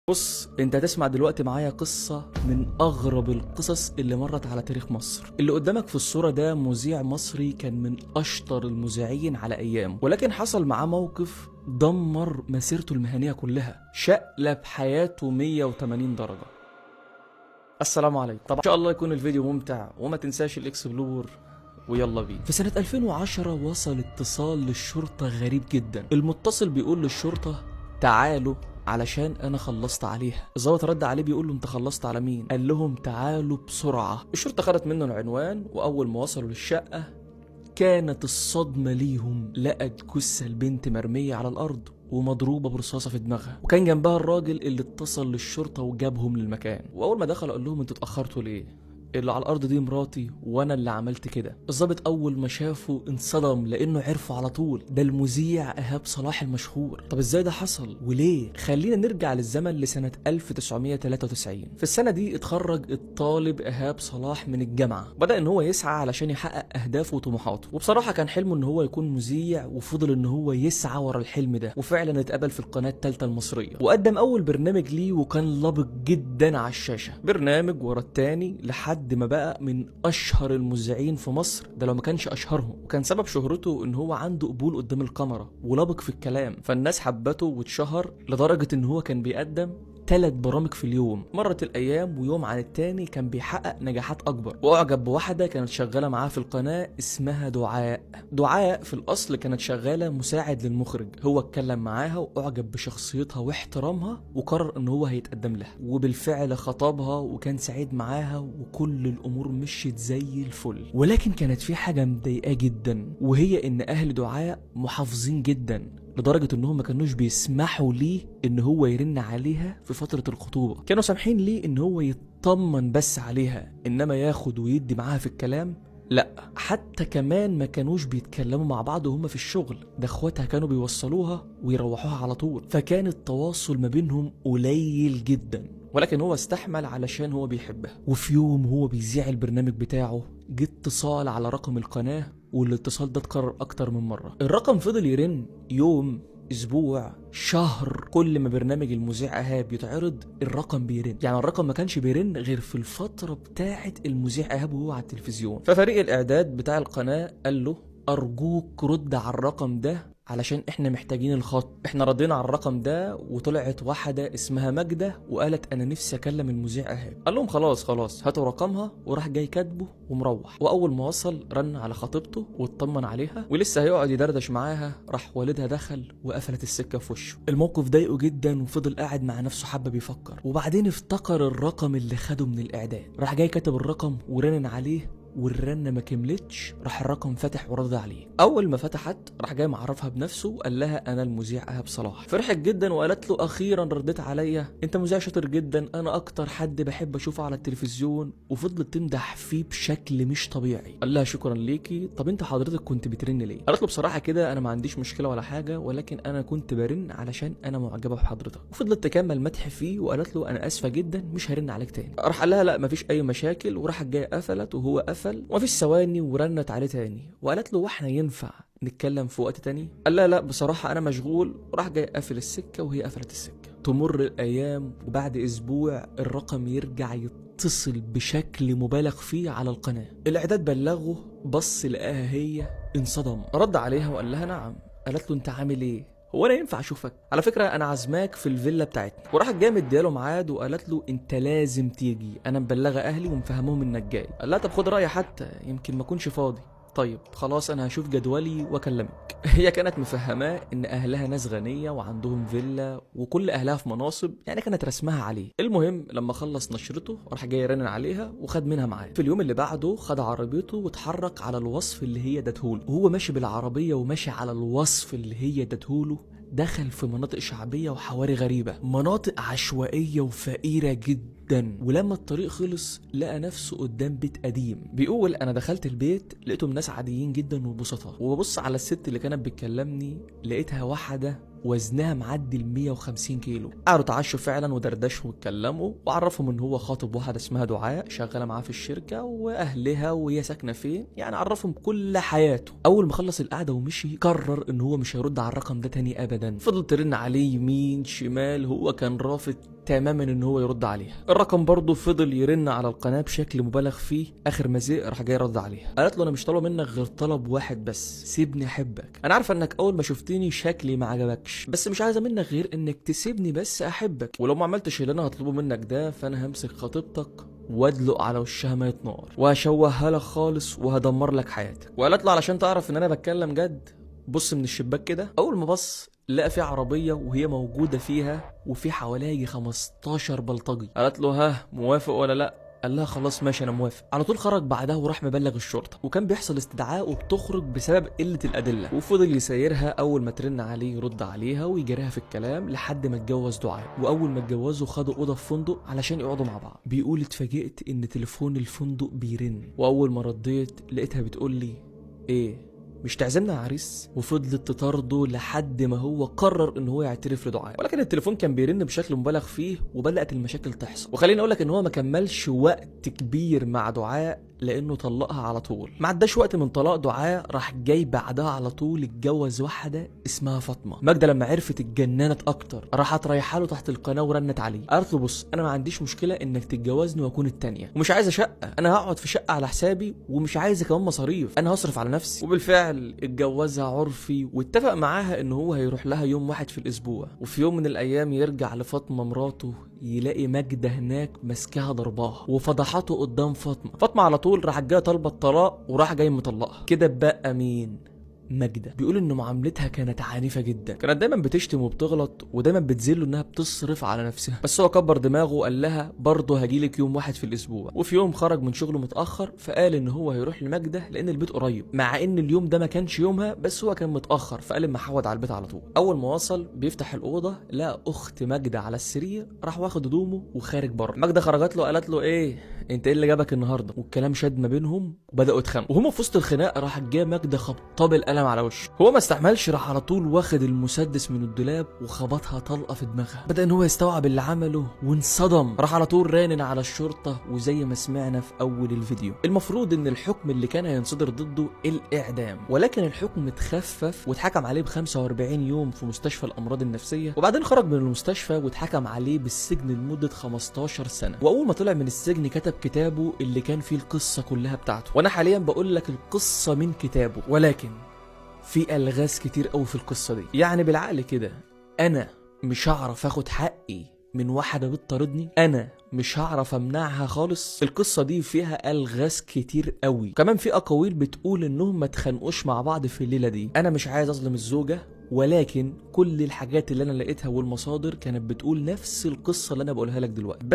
بص، انت هتسمع دلوقتي معايا قصة من اغرب القصص اللي مرت على تاريخ مصر. اللي قدامك في الصورة ده مذيع مصري كان من اشطر المذيعين على ايامه، ولكن حصل معاه موقف دمر مسيرته المهنية كلها، شقلب حياته 180 درجة. السلام عليكم. طبعا ان شاء الله يكون الفيديو ممتع، وما تنساش ال explore، ويلا بينا. في سنة 2010 وصل اتصال للشرطة غريب جدا. المتصل بيقول للشرطة: تعالوا علشان انا خلصت عليها. الظابط رد عليه بيقول له: انت خلصت على مين؟ قال لهم: تعالوا بسرعة. الشرطة خدت منه العنوان، واول ما وصلوا للشقة كانت الصدمة ليهم، لقت جثة البنت مرمية على الأرض ومضروبة برصاصة في دماغها، وكان جنبها الراجل اللي اتصل للشرطة وجابهم للمكان. وأول ما دخل قال لهم: انتوا اتأخرتوا ليه؟ اللي على الارض دي مراتي وانا اللي عملت كده. الظابط اول ما شافه انصدم لانه عرفه على طول، ده المذيع ايهاب صلاح المشهور. طب ازاي ده حصل وليه؟ خلينا نرجع للزمن لسنة 1993. في السنة دي اتخرج الطالب ايهاب صلاح من الجامعة، بدأ ان هو يسعى علشان يحقق اهدافه وطموحاته، وبصراحة كان حلمه ان هو يكون مذيع، وفضل ان هو يسعى ورا الحلم ده، وفعلا اتقبل في القناة الثالثة المصرية وقدم اول برنامج ليه، وكان لبق جدا على الشاشة، برنامج ورا التاني لحد ما بقى من اشهر المذيعين في مصر، ده لو ما كانش اشهرهم. وكان سبب شهرته ان هو عنده قبول قدام الكاميرا ولبق في الكلام، فالناس حبته واتشهر لدرجة ان هو كان بيقدم 3 برامج في اليوم. مرت الايام ويوم عن التاني كان بيحقق نجاحات اكبر، واعجب بواحدة كانت شغالة معاه في القناة اسمها دعاء. دعاء في الاصل كانت شغالة مساعد للمخرج، هو اتكلم معاها واعجب بشخصيتها واحترامها وقرر ان هو هيتقدم لها، وبالفعل خطبها وكان سعيد معاها وكل الامور مشيت زي الفل. ولكن كانت في حاجة مضايقاه جدا، وهي ان اهل دعاء محافظين جدا لدرجة انهم ما كانوش بيسمحوا ليه ان هو يرن عليها في فترة الخطوبة. كانوا سامحين ليه ان هو يطمن بس عليها، انما ياخد ويدي معاها في الكلام لا. حتى كمان ما كانوش بيتكلموا مع بعض وهم في الشغل، ده اخواتها كانوا بيوصلوها ويروحوها على طول، فكان التواصل ما بينهم قليل جدا، ولكن هو استحمل علشان هو بيحبها. وفي يوم هو بيذيع البرنامج بتاعه جه اتصال على رقم القناة، والاتصال ده اتكرر اكتر من مرة. الرقم فضل يرن يوم، اسبوع، شهر، كل ما برنامج المذيع ايهاب يتعرض الرقم بيرن. يعني الرقم ما كانش بيرن غير في الفترة بتاعة المذيع ايهاب وهو على التلفزيون. ففريق الاعداد بتاع القناة قال له: ارجوك رد على الرقم ده علشان احنا محتاجين الخط. احنا ردينا على الرقم ده وطلعت واحدة اسمها ماجدة وقالت: انا نفسي اكلم المذيع ايهاب. قال لهم: خلاص خلاص هاتوا رقمها، وراح جاي كاتبه ومروح. واول ما وصل رن على خطيبته واطمن عليها، ولسه هيقعد يدردش معاها راح والدها دخل وقفلت السكة في وشه. الموقف ضايقه جدا وفضل قاعد مع نفسه حبة بيفكر، وبعدين افتكر الرقم اللي خده من الاعداد، راح جاي كاتب الرقم ورنن عليه، والرنه ما كملتش، راح الرقم فتح ورد عليه. اول ما فتحت راح جاي معرفها بنفسه وقال لها: انا المذيع ايهاب صلاح. فرحت جدا وقالت له: اخيرا رديت عليا، انت مذيع شاطر جدا، انا اكتر حد بحب اشوفه على التلفزيون، وفضلت تمدح فيه بشكل مش طبيعي. قال لها: شكرا ليكي، طب انت حضرتك كنت بترن ليه؟ قالت له: بصراحة كده انا ما عنديش مشكلة ولا حاجة، ولكن انا كنت برن علشان انا معجبه بحضرتك. وفضلت تكمل مدح فيه وقالت له: انا اسفه جدا مش هرن عليك تاني. راح قال لها: لا مفيش اي مشاكل، وراحت جاية قفلت وهو قفل، ومفيش ثواني ورنت عليه تاني وقالت له: واحنا ينفع نتكلم في وقت تاني؟ قال لها: لا بصراحة أنا مشغول، وراح جاي قافل السكة وهي قفلت السكة. تمر الأيام وبعد أسبوع الرقم يرجع يتصل بشكل مبالغ فيه على القناة. الإعداد بلغه، بص لقاها هي، انصدم، رد عليها وقال لها: نعم. قالت له: انت عامل ايه؟ هو انا ينفع اشوفك؟ على فكرة انا عازماك في الفيلا بتاعتنا. وراحت جاية مدياله ميعاد وقالت له: انت لازم تيجي، انا مبلغه اهلي ومفهمهم انك جاي. قال لها: طب خد رايي حتى يمكن ما اكونش فاضي. طيب خلاص انا هشوف جدولي واكلمك. هي كانت مفهماه ان اهلها ناس غنية وعندهم فيلا وكل اهلها في مناصب، يعني كانت رسمها عليه. المهم لما خلص نشرته راح جاي رنن عليها وخد منها ميعاد. في اليوم اللي بعده خد عربيته واتحرك على الوصف اللي هي ادتهوله، وهو ماشي بالعربية وماشي على الوصف اللي هي ادتهوله دخل في مناطق شعبية وحواري غريبة، مناطق عشوائية وفقيرة جدا. ولما الطريق خلص لقى نفسه قدام بيت قديم. بيقول: انا دخلت البيت لقيتهم ناس عاديين جدا وبسطاء، وببص على الست اللي كانت بتكلمني لقيتها واحدة وزنها معدي ال 150 كيلو. قعدوا اتعشوا فعلا ودردشوا واتكلموا، وعرفهم ان هو خاطب واحدة اسمها دعاء شغالة معاه في الشركة واهلها وهي ساكنة فين، يعني عرفهم كل حياته. اول ما خلص القعدة ومشي قرر ان هو مش هيرد على الرقم ده تاني ابدا. فضل ترن عليه يمين شمال، هو كان رافض تماما ان هو يرد عليها. الرقم برضه فضل يرن على القناة بشكل مبالغ فيه. اخر ما زهق راح جاي رد عليها، قالت له انا مش طالبه منك غير طلب واحد بس، سيبني احبك. انا عارفه انك اول ما شفتني شكلي ما عجبكش، بس مش عايزه منك غير انك تسيبني بس احبك، ولو ما عملتش اللي انا هطلبه منك ده فانا همسك خطيبتك وادلق على وشها مية نار وهشوهها لك خالص وهدمر لك حياتك. وقالت له علشان تعرف ان انا بتكلم جد بص من الشباك كده. اول ما بص لقى في عربية وهي موجودة فيها وفي حواليها يجي 15 بلطجي. قالت له ها موافق ولا لا؟ قال لها خلاص ماشي انا موافق. على طول خرج بعدها وراح مبلغ الشرطة، وكان بيحصل استدعاء وبتخرج بسبب قلة الادلة، وفضل يسيرها اول ما ترن عليه يرد عليها ويجريها في الكلام لحد ما اتجوز دعاء. واول ما اتجوزوا خدوا اوضة في فندق علشان يقعدوا مع بعض. بيقول اتفاجئت ان تليفون الفندق بيرن، واول ما رديت لقيتها بتقول لي ايه مش تعزمنا يا عريس؟ وفضلت تطارده لحد ما هو قرر ان هو يعترف لدعاء، ولكن التليفون كان بيرن بشكل مبالغ فيه وبدات المشاكل تحصل. وخليني اقول لك ان هو ما كملش وقت كبير مع دعاء لانه طلقها على طول. ما عداش وقت من طلاق دعاء راح جاي بعدها على طول اتجوز واحدة اسمها فاطمة. ماجدة لما عرفت اتجننت اكتر، راحت رايحة له تحت القناة ورنت عليه، قالت له بص انا ما عنديش مشكلة انك تتجوزني واكون التانية، ومش عايزه شقه، انا هقعد في شقه على حسابي، ومش عايزه كمان مصاريف، انا هصرف على نفسي. وبالفعل اتجوزها عرفي، واتفق معاها ان هو هيروح لها يوم واحد في الاسبوع. وفي يوم من الايام يرجع لفاطمة مراته يلاقي ماجدة هناك ماسكاها ضرباها وفضحته قدام فاطمة. فاطمة على طول راح جاية طالبه الطلاق وراح جاي مطلقها. كده بقى مين؟ ماجدة. بيقول ان معاملتها كانت عنيفة جدا، كانت دايما بتشتم وبتغلط ودايما بتذله انها بتصرف على نفسها، بس هو كبر دماغه وقال لها برضه هجيلك يوم واحد في الاسبوع. وفي يوم خرج من شغله متاخر فقال ان هو هيروح لماجدة لان البيت قريب، مع ان اليوم ده ما كانش يومها بس هو كان متاخر فقال اما حود على البيت على طول. اول ما وصل بيفتح الاوضة لقى اخت ماجدة على السرير، راح واخد هدومه وخارج بره. ماجدة خرجت له قالت له ايه انت ايه اللي جابك النهارده؟ والكلام شد ما بينهم وبداوا يتخانقوا. وهما في وسط الخناق راح جاية ماجدة خبطاه بالقلم على وشه، هو ما استحملش راح على طول واخد المسدس من الدولاب وخبطها طلقه في دماغها. بدا ان هو يستوعب اللي عمله وانصدم، راح على طول رانن على الشرطة. وزي ما سمعنا في اول الفيديو المفروض ان الحكم اللي كان هينصدر ضده الاعدام، ولكن الحكم اتخفف واتحكم عليه ب 45 يوم في مستشفى الامراض النفسية، وبعدين خرج من المستشفى واتحكم عليه بالسجن لمدة 15 سنة. واول ما طلع من السجن كتب كتابه اللي كان فيه القصة كلها بتاعته، وانا حاليا بقول لك القصة من كتابه، ولكن في الغاز كتير قوي في القصة دي. يعني بالعقل كده انا مش هعرف اخد حقي من واحدة بتطاردني، انا مش هعرف امنعها خالص. القصة دي فيها الغاز كتير قوي، كمان في اقاويل بتقول انهم ما اتخانقوش مع بعض في الليلة دي. انا مش عايز اظلم الزوجة، ولكن كل الحاجات اللي انا لقيتها والمصادر كانت بتقول نفس القصة اللي انا بقولها لك دلوقتي.